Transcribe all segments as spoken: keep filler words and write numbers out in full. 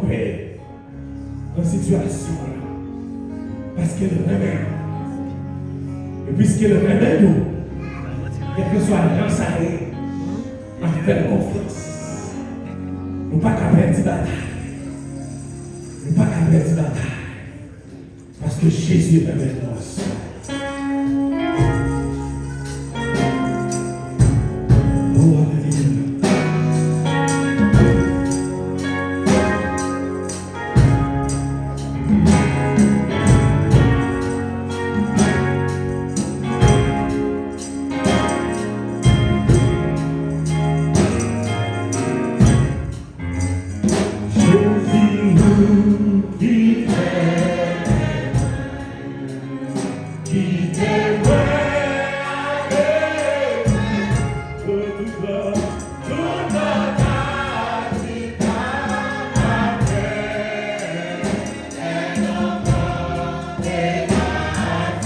pè nan sitiyasyon an la, paske l renmen nou. E piske l renmen nou, kèlkeswa jan sa ye, n ap fè l konfyans. Nou pa ka pèdi batay. Nou pa ka pèdi batay. Paske Jezi renmen nou aswè. Oh, alelouya. Jezi, ou ki fè, ki te mwen ale, pou tout lòt, tout lòt atik apre, lè non pwòp e atik.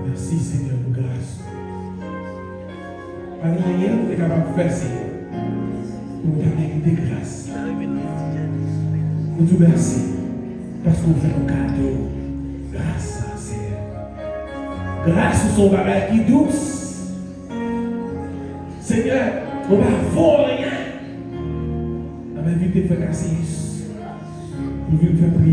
Mèsi, Senyè, pou gras ou. Pa gen anyen nou te kapab fè, Senyè, pou nou ta merite gras sa. Nou di w mèsi paske w fè nou kado gras sa, Senyè. Gras ou se yon bagay ki dous. Senyè, nou pa vo anyen. N ap envite frè Cassius pou vin fè priyè.